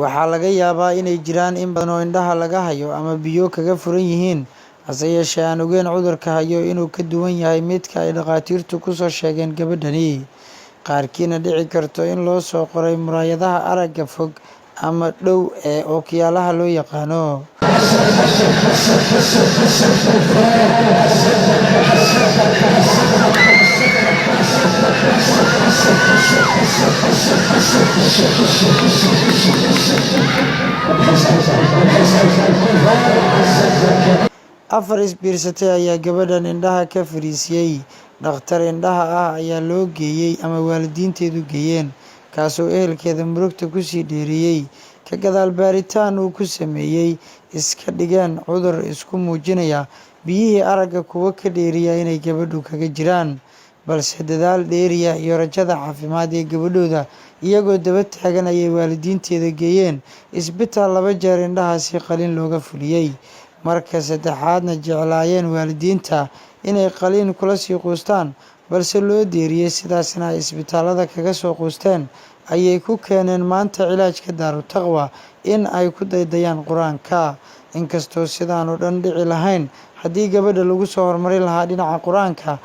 Waxaa laga yaabaa inay jiraan in badan oo indhaha laga hayo ama biyo kaga furan yihiin, hase yeeshee aan ogeyn cudurka hayo inuu ka duwan yahay midka ay dhakhaatiirtu ku soo sheegeen gabadhani. Qaarkiina dhici karto in loo soo qoray muraayadaha aragga fog ama dhow ee ookiyaalaha loo yaqaano. Afar isbiirsatay ayaa gabadhan indhaha ka fariisiyay. Dhakhtar indhaha ah ayaa loo geeyay ama waalidiinteedu geeyeen, kaasoo ehelkeeda murugta ku sii dheereeyay. Ka gadaal baaritaan uu ku sameeyay, iska dhigeen cudur isku muujinaya biyihii aragga kuwo ka dheeriya inay gabadhu kaga jiraan. Balse dadaal dheeriya iyo rajada caafimaad ee gabadhooda iyagoo daba taagan ayay waalidiinteeda geeyeen isbitaal laba jeer indhahaasi qaliin looga fuliyay. Marka saddexaadna jeclaayeen waalidiinta inay qaliin kula sii quustaan, balse loo deeriyay, sidaasna ay isbitaalada kaga soo quusteen ayay ku keeneen maanta cilaajka Daaru Taqwa in ay ku daydayaan Qur-aanka. Inkastoo sidaan oo dhan dhici lahayn haddii gabadha lagu soo horumari lahaa dhinaca Qur-aanka,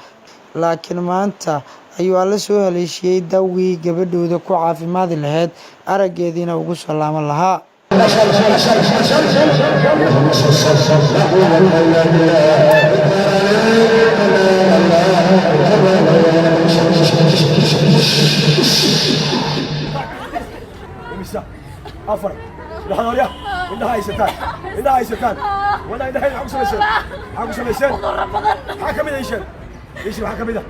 laakiin maanta ayuu Alle soo haleeshiyey dawgii gabadhooda ku caafimaadi lahayd, araggeediina ugu soo laaban lahaa. Imisa afar indhaxdoorya indhaha haysataan, indhaha haysataan wala indhaha maxaa ku samayseen? Maxaa ku samayseen? Cudurro badan. Maxaa ka mid a? Isheen, isheen, maxaa ka mid a?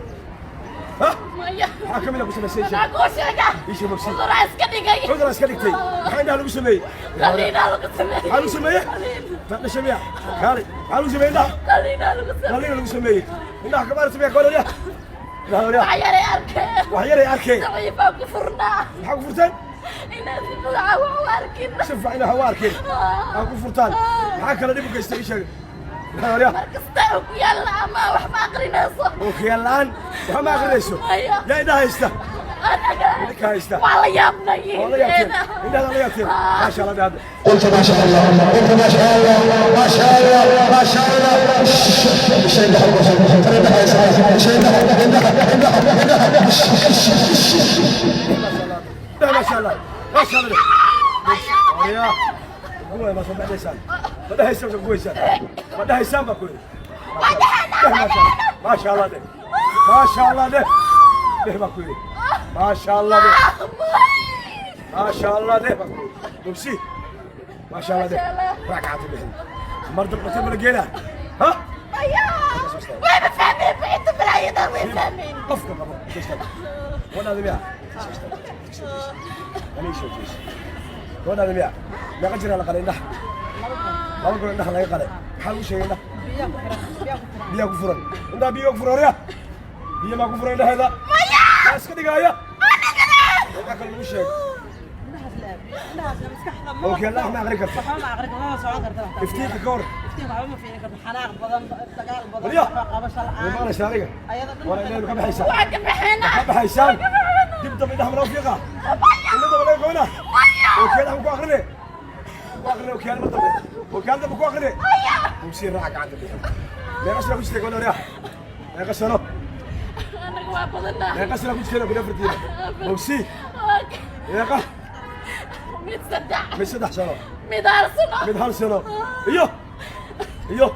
Ha? Maya. Maxaa ka mid a ku samaysay? Isheen. Anaa kuu sheega. Isheen mabsi. Cuduraa iska dhigay. Cuduraa iska dhigtay. Maxaa indhaha lagu sameeyey? Qaliinaa lagu sameeyey. Maxaa lagu sameeyey? Dhashay miya? Kaali, maxaa lagu sameeyey indhaha? Qaliinaa lagu sameeyey. Qaliina lagu sameeyey indhaha. Kamaara sameeya kabarya indhaha warya. Wax yaray arkeen. Wax yaray arkeen. Daciifaa ku furnaa. Maxaa ku furteen? Inaan si fiican wax u arkin. Si fiican wax u arkin maxaa ku furtaan? Maxaa kale dhib u geystay? Ii sheeg, indhaha warya. Mar kasta oo ku yaalla ama wax ma aqrinayso. Oo kiyaal la'aan waxa ma aqrinayso. Maya. Yaa indhaha haysta? Anaga. Idinka haysta. Waa la yaabnay. Oo la yaabteen, indhaha la yaabteen. Maasha Allah hadda. قلت ما شاء الله، قلت ما شاء الله، ما شاء الله، ما شاء الله. شيء شيء. لا، ما شاء الله، ما شاء الله. يا قوي ما soo baxaysaan, ma dhahaysaan, ma guwaysaan, ma dhahaysaan baa ku yidhi. ما شاء الله ده، ما شاء الله ده، ده baa ku yidhi. ما شاء الله ده، ما شاء الله ده baa ku yidhi. Bogsi, ما شاء الله ده. Ragcad bixin mar dambe dhaqtar ma la geenaa? Ha? Maya. Wayba fahmeen, inta balaayadan way fahmeen. Qofka qabo soo istaag. Gabadhaada miya? Soo istaag, soo jees, aniga soo jees. Gabadhaada miya? Meeqa jiraa la qalay indhaha? Laba gol indhaha laga qalay. Maxaa lagu sheegay indhaha? Biyaa ku furan indhaha. Biyo ku furan horya, biyo maa ku furan indhaheeda? Maya. Yaa iska dhigaaya? Maxaa kale lagu sheegay? Okay, Allah, ma aqrin karta iftiinka ka hor. Warya, way maqlaysaa aniga waana indhaheedu ka baxaysaa. Waa ka baxeena. Ka baxaysaan dib dambe indhaha ma loo fiiqaa? Indha dambe laga goynaa? Ookiyaal ku aqrine, ku aqrine ookiyaal mar dambe, ookiyaal dambe ku aqrine. Bugsiin raaca gacanta bixin. Meeqa sano ku jirtay gabadha waryaa? Meeqa sano? Anaga waa badanaa. Meeqa sano ku jirteen kun afartiina? Bugsi, meeqa? Mid 3. Mid 3 sano. Mid 1 sano. Mid 1 sano iyo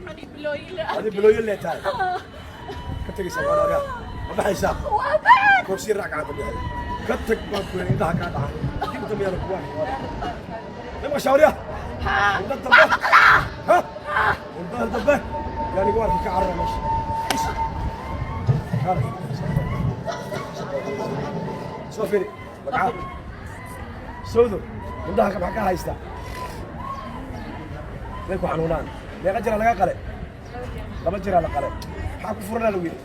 Ani bilooyin la. Adi bilooyin lee tahay. Ka tegaysaa gabadha waryaa? Ma baxaysaa? Waa baxeen. Bugsiin raaca gacanta bixin. Ka tag baan ku yidhi, indhaha kaa dhacay dib dambe yaana kugu arkin. Maqashaa waryaa? Haa. Indha dambe ha, indhaha dambe yaan igu arki. Ka carara meesha. Kaalay. Soo firi magacaa sawdo. Indhaha maxaa ka haysta? Way ku xanuunaan. Meeqa jira laga qale? Laba jiraa la qale. Maxaa ku furanaa lagu yidhi?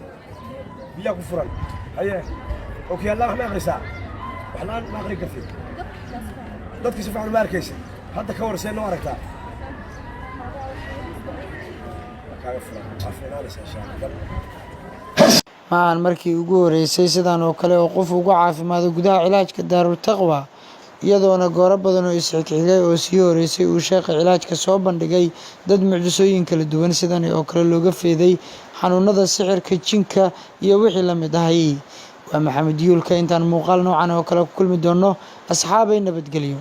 Biyaa ku furan. Haye, ookiyaal wax ma aqrisaa? Wax la'aan ma aqrin kartid. Dadka si fiican uma arkaysa. Hadda ka war, see noo aragtaa? Waa kaaga furan, waa fiicnaanaysa insha Allah. Ma ahan markii ugu horeysay sidan oo kale oo qof ugu caafimaado gudaha cilaajka Daarutaqwa. Iyadoona gooro badan oo isxigxigay oo sii horeysay uu sheekha cilaajka soo bandhigay dad mucjisooyin kala duwan sidani oo kale looga feeday xanuunada sixirka, jinka iyo wixii la mid ahay. Waa Maxamed Yuulka. Intaan muuqaal noocan oo kale ku kulmi doono, asxaabay, nabadgelyo.